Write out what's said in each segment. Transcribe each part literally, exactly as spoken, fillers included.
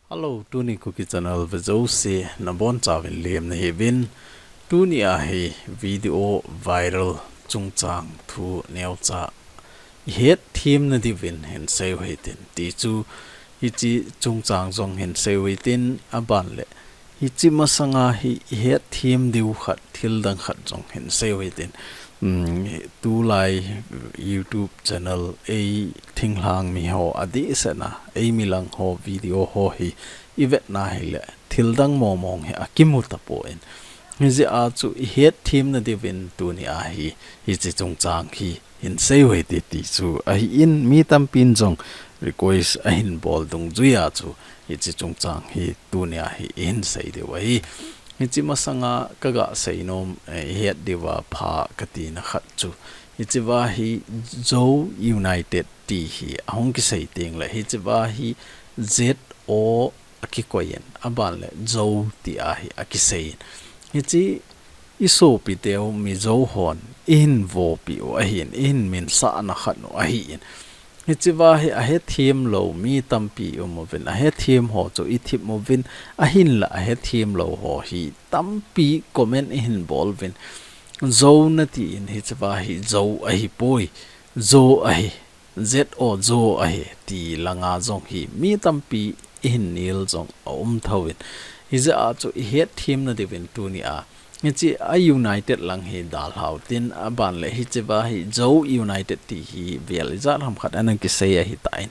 Hello, tuni Kuki Channel vejouse nabonchauvin lemna hiuvin. Tuni ahi video viral chungchang thu neocha ihet themna diuvin hinsei u hitin, tichu hiche chungchang jong hinsei u hitin, aban le hiche masanga hi ihet them diu khat, thildang khat jong hinsei u hitin. Um, tulai YouTube channel ei thinglhang miho adehsetna, ei milang ho video ho hi ivetna hile thildang momong hi akimu tapon. Hijeh a chu ihet themna diuvin tuni ahi, hiche chungchang hi hinsei u hite tichu ahin, mi tampin jong request ahin bol dungjuiya chu hiche chungchang hi tuni ahi ihinsei diu ahi. Hiche masanga kaga seinom, eh, ihet diuva pha katina khat chu, hichea hi Zo United ti hi ahung kisei tengle, hichea hi Z O akikoiyin, aban le Zo tia hi akiseiyin. Hiche isopiteu Mizo hon ihin vopeh u ahin, ihin minsahna khat u ahin. Hichea hi ahethem lou mi tampi umuvin, ahethem ho chu ithip uvin, ahinla ahethem lou ho hi tampi comment ihin bol uvin. Zo natin, hichea hi Zo ahipoi, Zo ahi, Z O Zo ahi, ti langa jong hi mi tampi ihin nel jong aum thouvin. Hijeh a chu ihet themna diuvin tuni a, hiche a United lang hi dalhau tin, aban le hichea hi Zo United ti hi vel ijat ham khat ana kisei ahitan.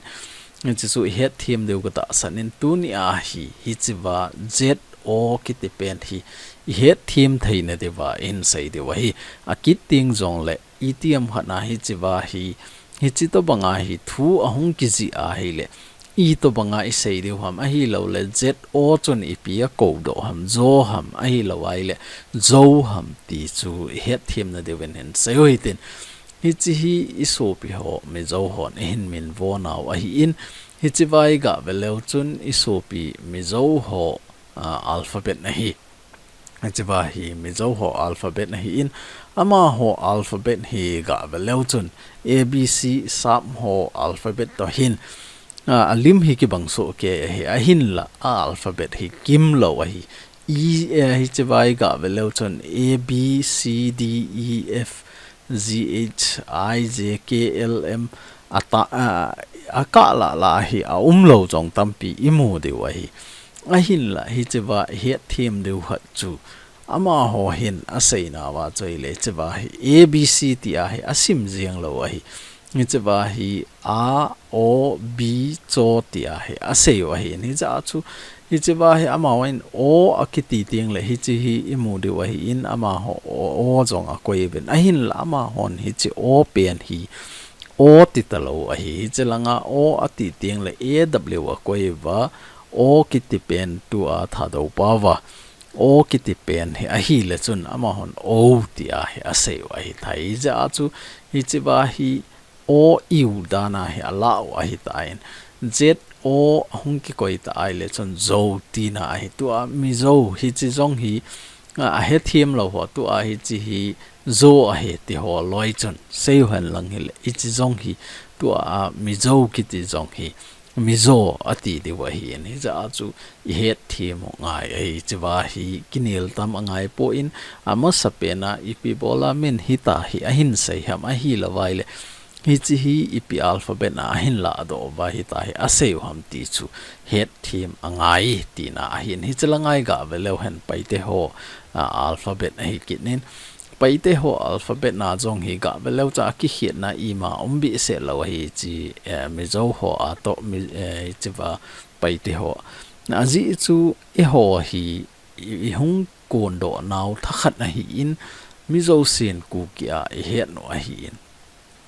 Hiche chu ihet them diu katahsan in, tuni ahi, hichea Z O kiti pen hi ihet them theina diuva ihinsei diu ahi. Akit teng jongle itiham khat a hichea hi, hiche tobanga hi thu ahung kijih ahile, itobanga isei diu ham, ahilouleh Z O chun ipi akoudoh ham, Zo ham, ahilou ahile Zo ham, tichu ihet themna diuvin hinsei u hitin. Hiche hi isopi ho Mizo hon ihin minvo nau ahin, hichea igah ve leu chun isopi Mizo ho, ah, alphabet ahi. Hichea hi Mizo ho alphabet ahin, amaho alphabet hi gah ve leu chun A B C sap ho alphabet toh hin, ah, alim hi kibang sohkei ahi, ahinla a alphabet hi kimlou ahi. I, eh, hichea igah ve leu chun A B C D E F G H I J K L M ata, ah, akah lah lah hi aumlou jong tampi imu diu ahi. Ahinla hichea ihet them diu khat chu, amaho hin aseinauva chu ahile, hichea hi A B C tia hi asim jeng lou ahi. Hichea hi A, O, B, Cho tia hi asei u ahin. Hijeh a chu, hichea hi amahon O akiti tengle hiche hi imu diu ahin, amaho O, O jong akoi uvin. Ahinla amahon hiche O pen hi O ti talou ahi. Hiche langa O ati tengle A W akoi uva, O kiti pen tua Thadou pao va O kiti pen hi ahile chun amahon O tia hi asei u ahitai. Hijeh a chu, hichea hi O U dan a hi alah u ahitan. Z O ahung kikoi ta ahile chun Zo tina ahi. Tua Mizo hiche jong hi, a, ahethem lou ho, tua hiche hi Zo ahi ti ho loi chun sei u hen lang hile, hiche jong hi, tua a Mizo kiti jong hi Mizo ati diu ahin. Hijeh a chu ihet them u ngai ahi. Hichea hi kinel tam angai pon, amasapen a ipi bola min hitia hi ahinsei ham, ahilou ahile hiche hi ipi alphabet a ahin lahdoh uva hitia hi asei u ham ti chu het them angai tina ahin. Hiche langa igah ve leu hen Paite ho, a, alphabet ahi kit in. Paite ho alphabet na jong hi gah ve leu chun akikhetna ima um behseh lou ahi, hiche, eh, Mizo ho a toh mi, eh, hichea Paite ho. Ajeh chu eiho hi i, ihung kondoh nau thakhat ahin, Mizo sen Kuki a ihet u ahin.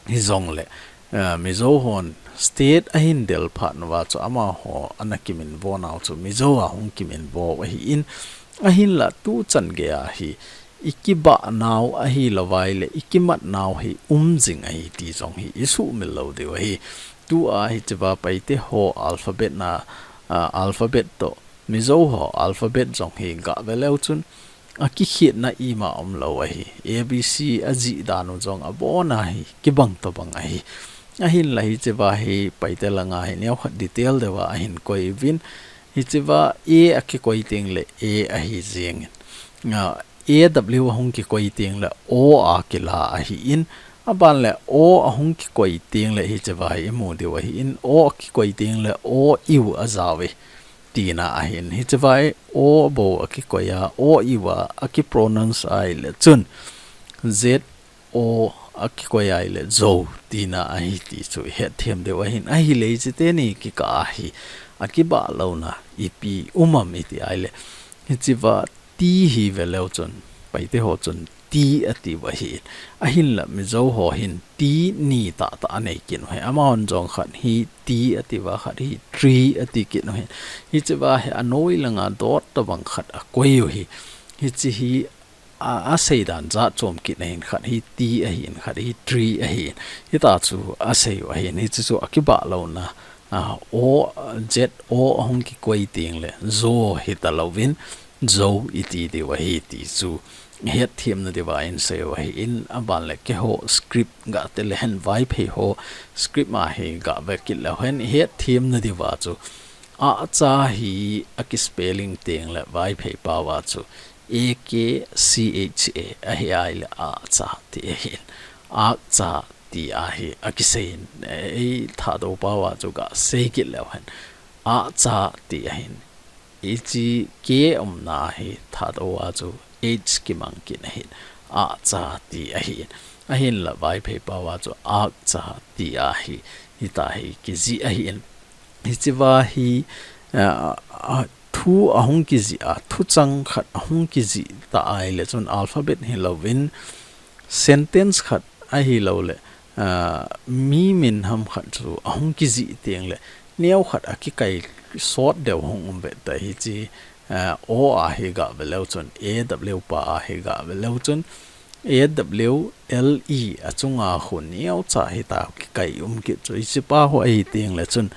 Hijongle, eh, Mizo hon state ahin del phat uva chu amaho ana kiminvo nau chu Mizo ahung kiminvo u ahin, ahinla tuchan geiya hi ikibah nau ahilou ahile ikimat nau hi um jing ahi ti jong hi isuhmil lou diu ahi. Tua hichea Paite ho alphabet na, ah, alphabet toh Mizo ho alphabet jong hi gah ve leu chun akikhetna ima umlou ahi. A B C ajih dan u jong abon a hi kibang tobang ahi. Ahinla hichea hi Paite langa hi neokhat detail deuva ahin koi uvin. Hichea A akikoi tengle A ahi jingin. A, A W ahung kikoi tengle O akila ahin. Aban le O ahung kikoi tengle hichea hi imu diu ahin. O akikoi tengle O U ajao e. Tina ahin. Hichea hi O bou akikoi a, O U a, akipronounce ahile chun Z O akikoi ahile Zou tina ahi ti chu ihet them diu ahin. Ahile hiche teni kikah a hi akibah louna ipi um am iti ahile. Hichea T hi veleu chun, Paite ho chun T ati uva ahin. Ahinla Mizo ho hin T ni tahtah anei kit u ahi. Amahon jong khat hi T ati uva, khat hi tree ati kit u ahi. Hichea hi anoi langa dot tabang khat akoi u ahi. Hiche hi a, asei dan jat chom kit ahin, khat hi T ahin, khat hi tree ahin. Hita chu asei u ahin. Hiche chu akibah louna, a, O, Z O ahung kikoi tengle Zo hita louvin, Zou iti diu ahi ti chu ihet them na diuva isei u ahin. Aban le keiho script gah te le hen Vaiphei ho script a hi gah ve kit leu hen ihet them na diuva chu Akcha hi akispelling tengle Vaiphei pao a chu A K C H A ahi ahile Akcha ti ahin. Akcha ti ahi akisei in, ei Thadou pao a chu gah sei kit leu hen. Akcha ti ahin. Hiche K umna hi Thadou a chu H kimang kit ahin. Akcha ti ahin. Ahinla Vaiphei pao a chu Akcha ti ahi. Hita hi kijih ahin. Hichea hi, a, a, thu ahung kijih a, thuchang khat ahung kijih ta ahile chun alphabet hilouvin sentence khat ahilouleh, a, mi min ham khat chu ahung kijih tengle neo khat akikai sot deu hung um ve ta hiche, a, O a hi gah ve leu chun, A W pa a hi gah ve leu chun, A W L E achunga khu neocha hita kikai um kit chu, hichepa ho ahi tengle chun,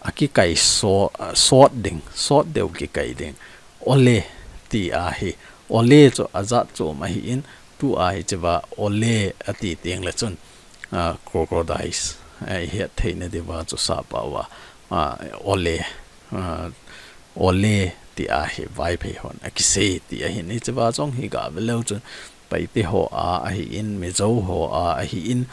akikai so-, sot ding, sot deu kikai ding. Ole ti ahi. Ole chu ajat chom ahin, tua hichea ole ati tengle chun, a, crocodiles, a, ihet thei na diuva chu sap uva, a, ole, a, ole ti ahi Vaiphei hon akisei ti ahin. Hichea jong hi gah ve leu chun Paite ho a ahin, Mizo ho a ahin,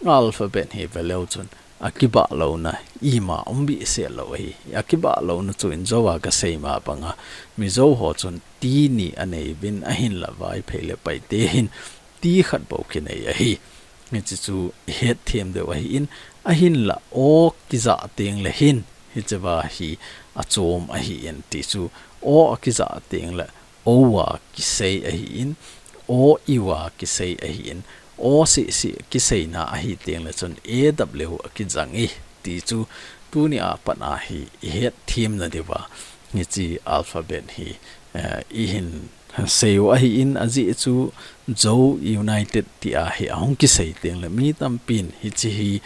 alphabet hi ve leu chun akibah louna ima um behseh lou ahi. Akibah louna chu in Zo a kasei ma banga Mizo ho chun T ni anei uvin ahinla Vaiphei le Paite hin T khat bou kinei ahi. Hiche chu ihet them diu ahin, ahinla O kijah tengle hin hichea hi achom ahin ti chu O akijah tengle O a kisei ahin, O U a kisei ahin, O seh seh kiseina ahi tengle chun A W akijang e ti chu tuni a pat a hi ihet them na diuva hiche alphabet hi, eh, ihin sei u ahin ajeh chu Zou United ti ahi ahung kisei tengle mi tampin hiche hi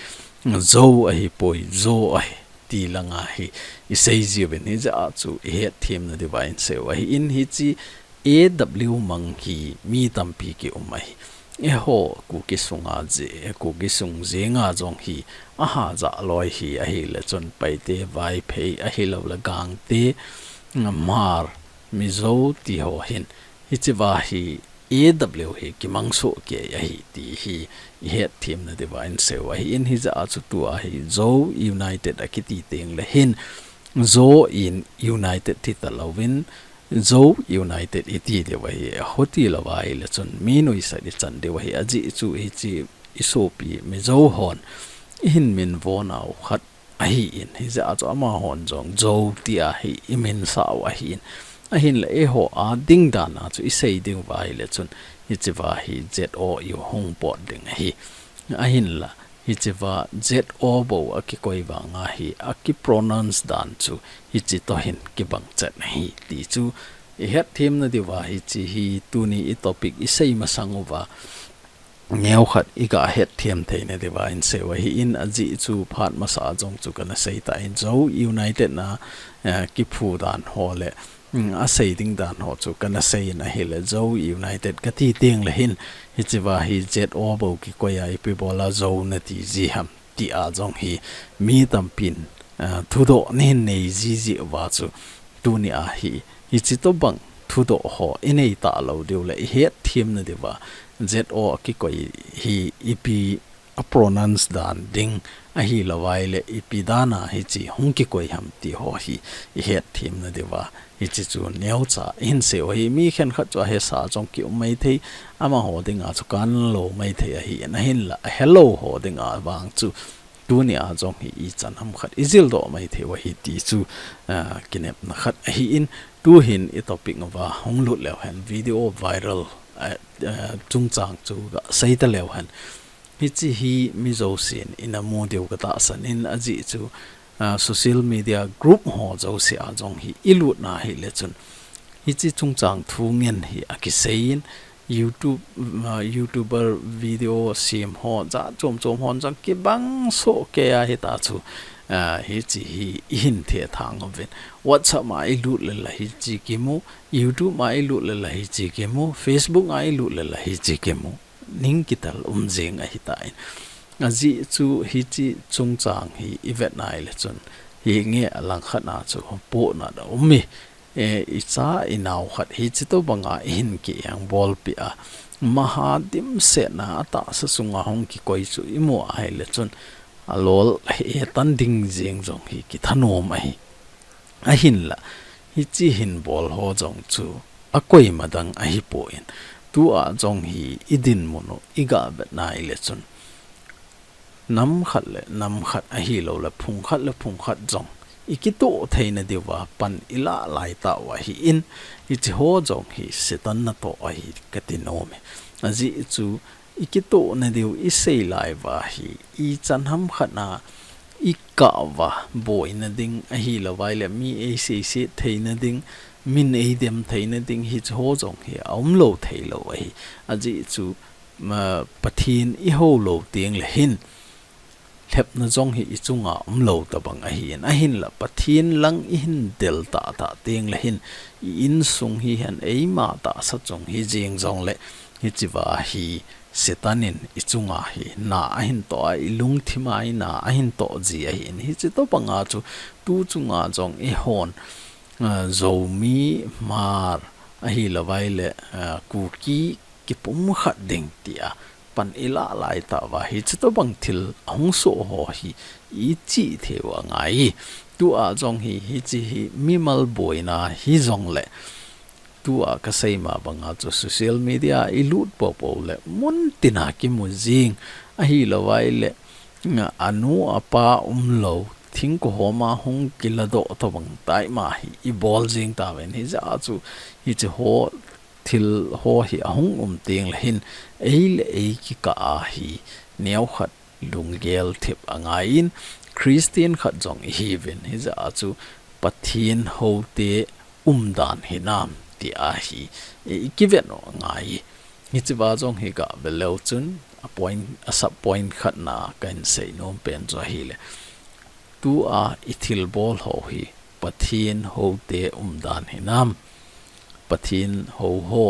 Zou ahipoi, Zo ahi ti langa hi isei jiuvin hijeh a chu ihet them na diuva isei u ahin hiche A W mang hi mi tampi kium ahi. Eiho Kuki sunga je, Kuki sung jenga jong hi ahajah loi hi ahile chun Paite, Vaiphei ahilouleh Gangte, Hmar, Mizo ti ho hin hichea hi A W hi kimang soh kei ahi ti hi ihet them na diuva isei u ahin hijeh a chu tua hi Zou United akiti tengle hin Zo in United ti talouvin Zo United iti diu ahi, ahuti lou ahile chun mi nuisat ichan diu ahi, ajeh chu hiche isopi Mizo hon ihin minvo nau khat ahin, hijeh a chu amahon jong Zou tia hi iminsah u ahin, ahinla eiho a ding dan a chu isei diu ahile chun hichea hi Z O U hung pot ding ahi, ahinla Hichea Z O bou akikoi vanga hi akipronounce dan chu hiche toh hin kibang chet ahi ti chu ihet them na diuva hiche hi tuni itopic isei masang uva neokhat iga het them thei na diuva isei u ahin ajeh chu phat masa jong chu kana sei tan Zo United na, eh, kiphu dan ho le Mm, asei ding dan ho chu kana sei in ahile Zo United kati tengle hin hichea hi Z O bou kikoi a ipi bola Zo nati ji ham tia jong hi mi tampin, ah, thudoh nahin nei jiji uva chu Tuni a hi, hichi tobang thudoh ho inei talou diu le ihet themna diuva Z O a kikoi hi ipi a pronounce dan ding ahilouvai le ipi dan a hichi hung kikoi ham ti ho hi ihet themna diuva hichi chu neocha ihin sei u ahi. Mi khenkhat chu ahesa jong kium maithei, amaho dinga chu kanlou maithei ahin, ahinla ahelou ho dinga vang chu tuni a jong hi ichan ham khat ijildoh maithei u ahi ti chu, ah, kinepna khat ahin, tuhin i topic uva hung lut leu hen video viral, ah, ah, chungchang chu gasei taleu hen. Hichi hi mi jousen ina mu diu katahsan in ajeh chu, ah, social media group ho jouse a jong hi ilut na hile chun hichi chungchang thu ngen hi akisei in YouTube, ah, YouTuber video sem ho jat chom chom hon jong kibang soh kei a hita chu, ah, hichi hi ihin thethang uvin. WhatsApp a ilut le la hichi kimu, YouTube a ilut le la hichi kimu, Facebook a ilut le la hichi kimu. Ning kital um jing ahitan. Ajeh chu hichi chungchang hi ivet na hile chun hinge alangkhat na chu pohnat aum e. E, icha inao khat hichi tobanga ihin kiengbol peh a, maha dimset na atahsa sunga hung kikoi chu imu a hile chun alol hetan ding jeng jong hi kithanom ahi. Ahinla, hichi hin bol ho jong chu akoima dang ahipon, tua jong hi idinmun u iga vet na hile chun nam khat le nam khat ahilou le phung khat le phung khat jong ikitoh theina diuva pan ilah lai tauva ahin, hichi ho jong hi Satan natoh ahi kati nom e. Ajeh chu ikitohna diu isei lai uva hi ichan ham khat na ikah uva boina ding ahilouvai le mi eiseiset theina ding, min eidem theina ding hichi ho jong hi aumlou theilou ahi. Ajeh chu ma, Pathen ihou lou teng le hin lhepna jong hi ichunga umlou tabang ahin, ahinla Pathen lang ihin del tahtah teng le hin i insung hihen eima tahsa chung hi jeng jong le hichiva hi Satan in ichunga hi na ahin toh a, ilungthim a hi na ahin toh ji ahin, hichi tobanga chu tu chunga jong ihon, ah, Zomi, Hmar ahilouvai le, ah, Kuki kipumkhat ding tia pan ilah lai tauva hichi tobang thil ahung soh ho hi ichih thei u angai. Tua jong hi, hichi hi mimal boina hijong le tua kasei ma banga chu social media ilut popo le mun tina kimu jing ahilouvai le anu apa umlou thingkohom a hung kiladoh tobang taima hi ibol jing tauvin, hijeh a chu hichi ho thil ho hi ahung um teng le hin ei le ei kikah a hi neokhat lunggel thip angai in, Christian khat jong ihiuvin, hijeh a chu Pathen houte umdan hinam tia hi ikivet u angai. Hichiva jong hi gavet leu chun a point, a sub point khat na kahin sei nom pen chu ahile, tua ithilbol ho hi Pathen houte umdan hinam, Pathen hou ho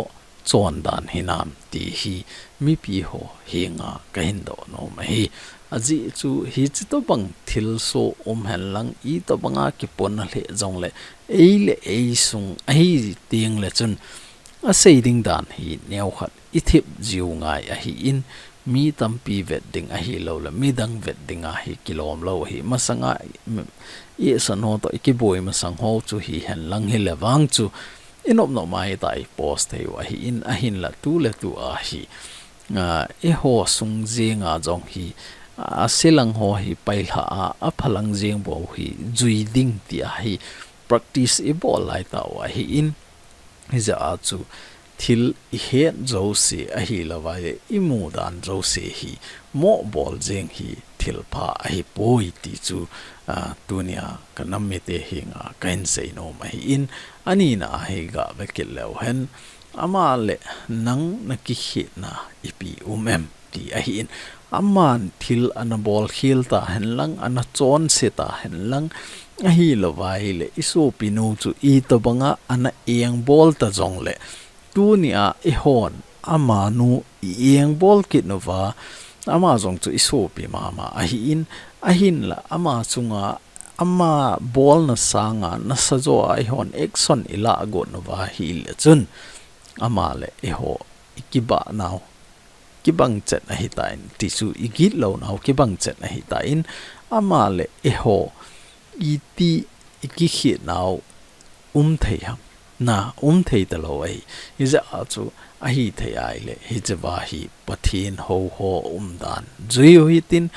chondan hinam ti hi mipi ho henga kahin doh nom ahi. Ajeh chu hichi tobang thilsoh um henlang, itobanga kipona lheh jong le ei le ei sung ahi teng le chun asei ding dan hi neokhat ithip jiu ngai ahin, mi tampi vet ding ahilou le midang vet ding a hi kilom lou ahi. Masanga, mm, ihsan ho toh ikiboi masang ho chu hihen lang hile vang chu inop nop ma hita ipost thei u ahin, ahinla tu le tu a hi, ah, eiho sung jenga jong hi, ah, selang ho hi pailha a, aphalang jeng bou hi jui ding tia hi practice ibol lai tau ahin, hijeh a chu thil ihet jouse ahilouvai imu dan jouse hi moh bol jeng hi thilpha ahipoi ti chu, ah, tunia kanam mite henga kahin sei nom ahin, anina a hi gavet kit leu hen, ama le nang nakikhetna ipi um em ti ahin, aman thil ana bol khel ta henlang, ana chonse ta henlang, ahilouvai le isopinu chu itobanga ana engbol ta jong le, tunia ihon amanu iengbol kit uva, ama jong chu isopi mama ahin, ahinla ama chunga ama bolna sanga nasa joa eihon action ilah got uva ahile chun, ama le eiho ikibah nau kibang chet ahitan, ti chu igit lou nau kibang chet ahitan, ama le eiho iti ikikhet nau um thei ham? Na, um thei talou ahi. Hijeh a chu ahithei ahile, hichea hi Pathen hou ho umdan jui u hitin,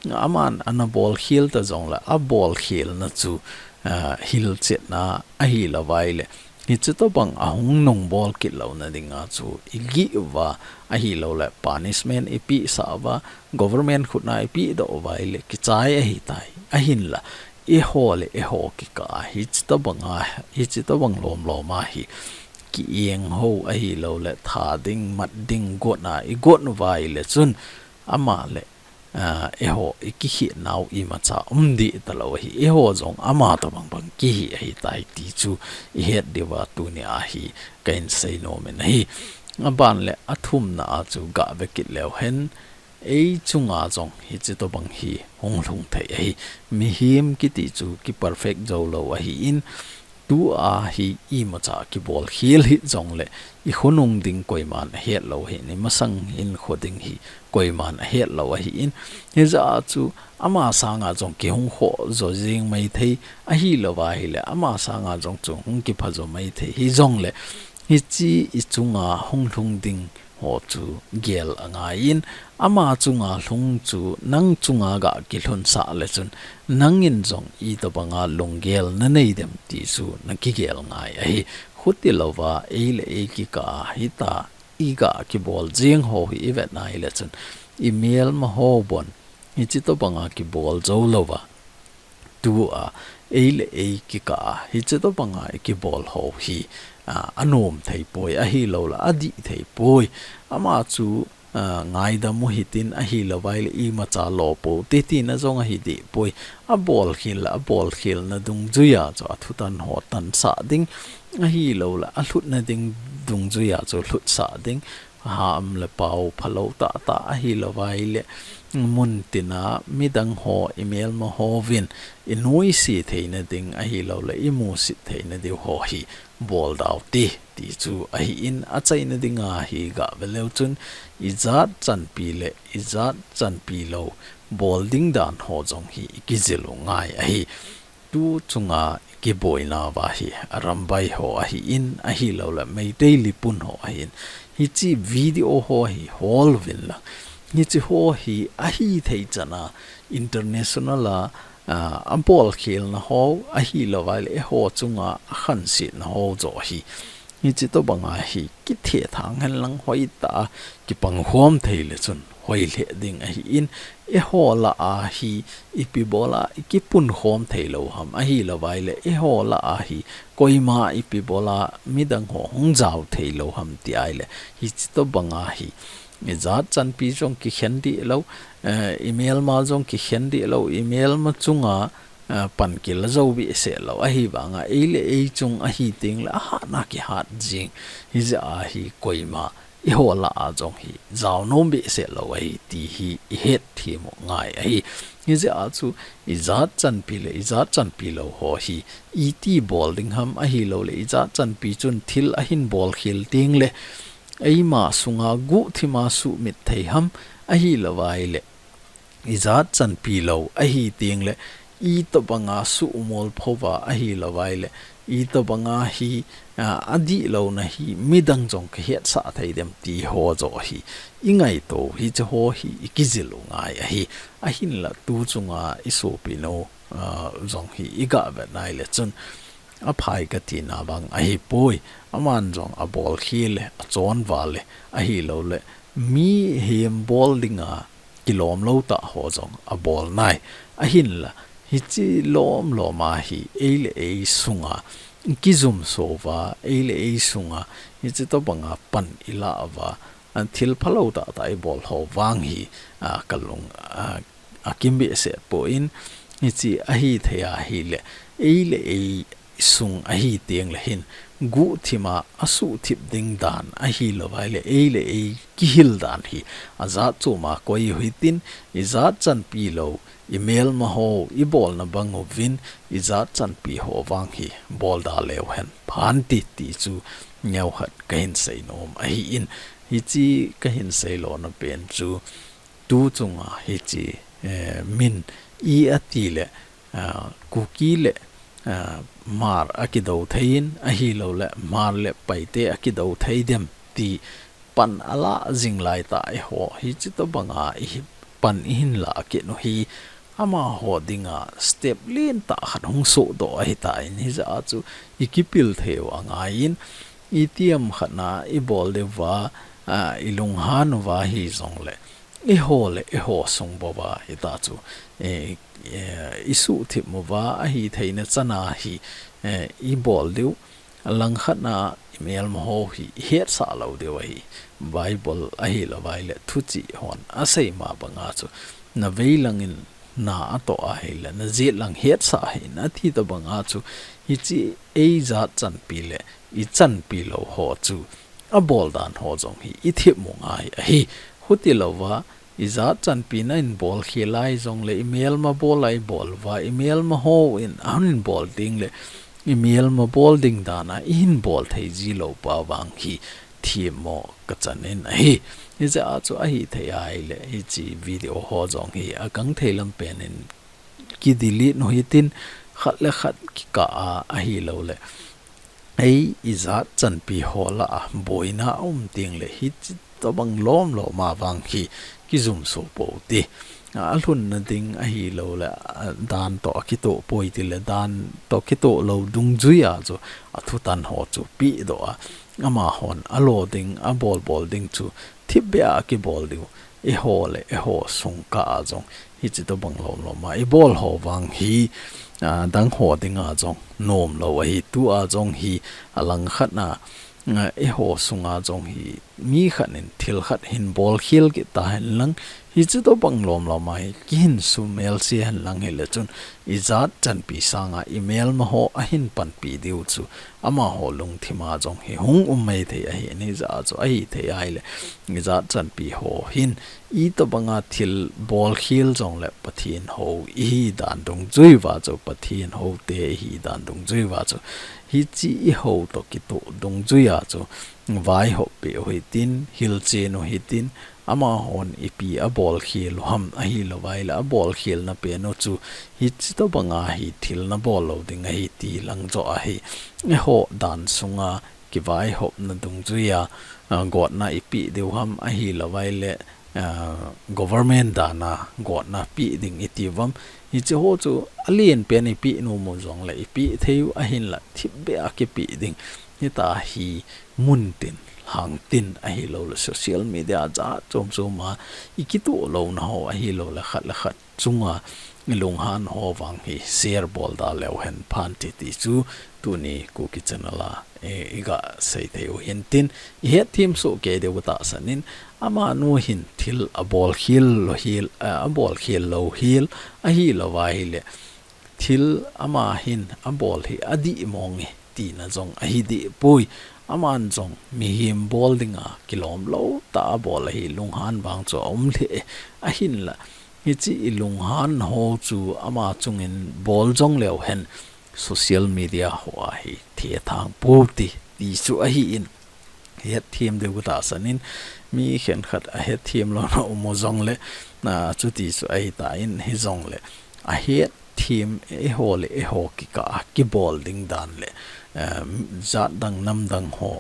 aman ana bolkhel ta jongle, abolkhelna chu, ah, hilchetna ahilou ahile, hiche tobang ahung nungbol kit louna dinga chu igih uva, ahilouleh punishment ipeh sah uva, government khutna ipeh doh uva ahile kichai ahitai. Ahinla, eiho le eiho kikah a hiche tobanga, hiche tobang lomlom a hi ki-eng ho ahilouleh tha ding, mat ding, gotna igot uva ahile chun, ama le, ah, eiho ikikhet nau imacha um deh talou ahi. Eiho jong ama tobang bang kihi ahitai ti chu ihet diuva tunia hi kahin seinom in ahi. Aban le athumna a chu gah ve kit leu hen, ei chunga jong hiche tobang hi hung lhung thei ahi. Mihem kiti chu ki perfect jou lou ahin, tua hi imacha kibolkhel hih jongle, ikhonung ding koiman ahet lou ahin, imasang hinkho ding hi koiman ahet lou ahin, hijeh a chu ama sanga jong kihung khoh jo jing maithei, ahilou ahile ama sanga jong chu hung kipha jo maithei hijongle, hiche ichunga hung lhung ding ho chu gel angaiyin, ama chunga lhung chu nang chunga gah kilhun sah le chun, nangin jong itobanga lunggel nanei dem ti chu nakigel ngai ahi. Khutilouva, ei le ei kikah a hitia igah kibol jing ho hi ivet nai le chun, imelma ho bon hiche tobanga kibol jou louva, tua ei le ei kikah a hiche tobanga ikibol ho hi, ah, anom thei poi, ahilouleh adih thei poi. Ama chu, ah, ngaidam u hitin, ahilou ahile imacha lo pou te tina jong ahi deh poi. Abolkhel le abolkhelna dungjuia chu athutan ho tansah ding, ahilouleh alhutna ding dungjuia chu lhutsah ding. Ham le pau phalou tahtah ahilou ahile, muntina midang ho, imelma hovin inuisat theina ding ahilouleh imusit theina diu ho hi bol dau te, ti chu ahin, achaina dinga hi gah ve leu chun, ijat chanpi le ijat chanpi lou bol ding dan ho jong hi ikijil u ngai ahi. Tu chunga kiboina uva hi arambai ho ahin, ahilouleh Meitei lipun ho ahin, hiche video ho hi hol uvin lang, hiche ho hi ahithei chana international a, ah, abolkhelna ho, ahilou ahile eiho chunga akhansetna ho joh hi, hiche tobanga hi kithethang hen lang hoitah a kipangkhom thei le chun hoi lheh ding ahin, eiho lah a hi ipi bola ikipunkhom thei lou ham, ahilou ahile eiho lah a hi koima ipi bola midang ho hung jao thei lou ham ti ahile, hiche tobanga hi ijat chanpi jong kikhen deh lou, eh, imelma jong kikhen deh lou, imelma chunga, eh, pan kila jou behseh lou, ahivanga ei le ei chung ahi tengle ahatna kihat jing, hijeh a hi koima eiho lah a jong hi jaonom behseh lou ahi ti hi ihet them u ngai ahi. Hijeh a chu ijat chanpi le ijat chanpi lou ho hi iti bol ding ham, ahilouleh ijat chanpi chun thil ahin bolkhel tengle eima sunga guhthima sumit thei ham, ahilou ahile ijat chanpi lou ahi tengle itobanga sumol phouva, ahilou ahile itobanga hi, ah, adihlouna hi midang jong kahetsah thei dem ti ho joh hi ingaito u, hiche ho hi ikijil u ngai ahi. Ahinla tu chunga isopi nu, ah, jong hi igah vet nai le chun, aphai katina bang ahipoi. Aman jong abolkhel e, achonval e, ahilouleh mihem bol dinga kilom lou tah ho jong abol nai. Ahinla, hiche lomlom a hi ei le ei sunga kijumso uva, ei le ei sunga hiche tobanga pan ilah uva, an thil phalou tahtah ibol ho vang hi, a, kalung, a, akim behseh poi, hiche ahithei ahile, ei le ei sung ahi tengle hin, guhthima asuhthip ding dan ahilou ahile, ei le ei kihil dan hi ajat choma koi u hitin, ijat chanpi lou, imelma ho ibolna bang uvin ijat chanpi ho vang hi bolda leu hen phan ti ti chu neokhat kahin seinom ahin, hiche kahin seilona pen chu tu chunga hiche, eh, min i ati le, ah, Kuki le, ah, Hmar akido thei in, ahilou le Hmar le Paite akido thei dem ti pan ala jing lai ta eiho, hiche tobanga i pan ihin la kit u hi amaho dinga step lentah khat hung sohdoh ahitan, hijeh a chu i kipil thei u angaiyin, itiham khatna ibol diuva, ah, ilunghan uva hijongle, eiho le eiho sung bouva hita chu, eh, eh, isuhthip uva ahitheina chana hi, eh, ibol diu, alangkhatna imelma ho hi ihetsah lou diu ahi. Bible ahilouvai le thuchih hon asei ma banga chu, navei langin na atoh ahile, najet lang hetsah hih in ati tobanga chu, hiche eijat chanpi le ichanpi lou ho chu abol dan ho jong hi ithip u ngai ahi. Hutilouva, ijat chanpi nahin bol khel lai jongle, imelma bol a ibol uva, imelma hon ahin bol ding le, imelma bol ding dana ihin bol thei jilou pa vang hi themmo kachan in ahi. Hijeh a chu ahithei ahile, hiche video ho jong hi akang thei lam pen in kidelete u hitin, khat le khat kikah a ahilou le, ei ijat chanpi ho lah a boina aum tengle hiche tobang lom lom a vang hi kijumso pou te. Alhunna ding ahilou le, a, dan toh akitoh poi tile, dan toh kitoh lou dungjui a chu athutan ho chu pehdoh a, amahon alo ding, abol bol ding chu thipbeh a kibol diu, eiho le eiho sung kah a jong hiche tobang lom lom a ibol ho vang hi, a, dang ho dinga jong nomlou ahi. Tua jong hi alangkhatna, a, eiho sunga jong hi mi khat in thil khat hin bol khel kit tahen lang, hiche tobang lom lom a hi kihin sumelse hen lang hile chun, ijat chanpi sanga imelma ho ahin panpi diu chu amaho lungthim a jong hi hung um maithei ahi. Hijeh a chu ahithei ahile, ijat chanpi ho hin itobanga thil bol khel jongle Pathen hou ihi dan dungjui uva chu, Pathen hou te ihi dan dungjui uva chu, hiche ihou toh kitoh dungjui a chu vaihop peh u hitin, hilchen u hitin, amahon ipi abol khel u ham, ahilouvai le abol khelna pen u chu hiche tobanga hi thil nabol lou ding ahi ti lang joh ahi. Eiho dan sunga kivaihopna dungjui a, a, gotna ipeh diu ham, ahilouvai le, a, government dana gotna peh ding iti uvam. Hiche ho chu alen pen ipeh nom u jongle ipeh thei u ahinla thipbeh a kipeh ding. Hita hi mun tin, lhang tin ahilou le social media jat chom chom a ikitoh louna ho ahilou le khat le khat chunga ilunghan ho vang hi share bol da leu hen phan ti ti chu tuni Kuki channel a, e, iga sei thei u hintin, ihet them soh kei diu tahsan in, amanu hin thil abol khel lou hel, a, abol khel lou hel, ahilouva ahile, thil ama hin abol hi adih mong e tina jong ahi deh poi. Aman jong mihem bol dinga kilom lou tah a abol ahi, lunghan vang chu aum lheh e. Ahinla, hiche ilunghan ho chu ama chungin bol jong leu hen social media ho a hi thethang pou te ti chu ahin, hetthem diu tahsan in, mi khenkhat ahetthem louna um u jongle, na, chuti chu ahitan, hijongle ahet them eiho le eiho kikah a kibol ding dan le, eh, jat dang nam dang ho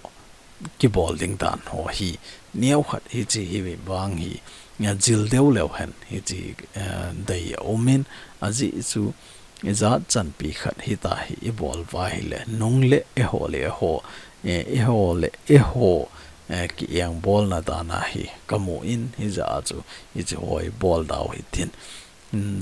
kibol ding dan ho hi neokhat hiche hi vang hi, eh, jil deu leu hen hiche, eh, dei aum in, ajeh chu ijat chanpi khat hita hi ibol uva ahile nung le eiho le eiho, eh, eiho le eiho, eh, ki-engbolna dan a hi kamu in, hijeh a chu hiche ho hi bol dau hitin.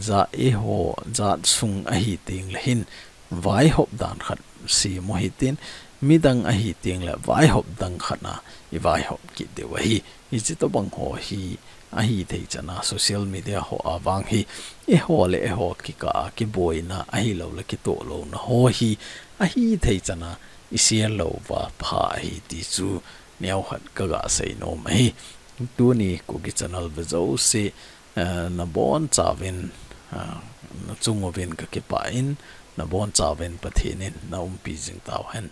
Jat eiho, jat sung ahi tengle hin, vaihop dan khat sem u hitin, midang ahi tengle vaihop dang khat a ivaihop kit diu ahi. Hiche tobang ho hi ahithei chan a social media ho a vang hi, eiho le eiho kikah a kiboina ahilou le kitoh louna ho hi ahithei chan a ishare lou uva pha ahi ti chu neokhat kaga seinom ahi. Tuni Kuki channel ve jouse, eh, nabonchauvin, na chung uvin ka kipah in, na boncha uvin Pathen in na umpi jing tau hen.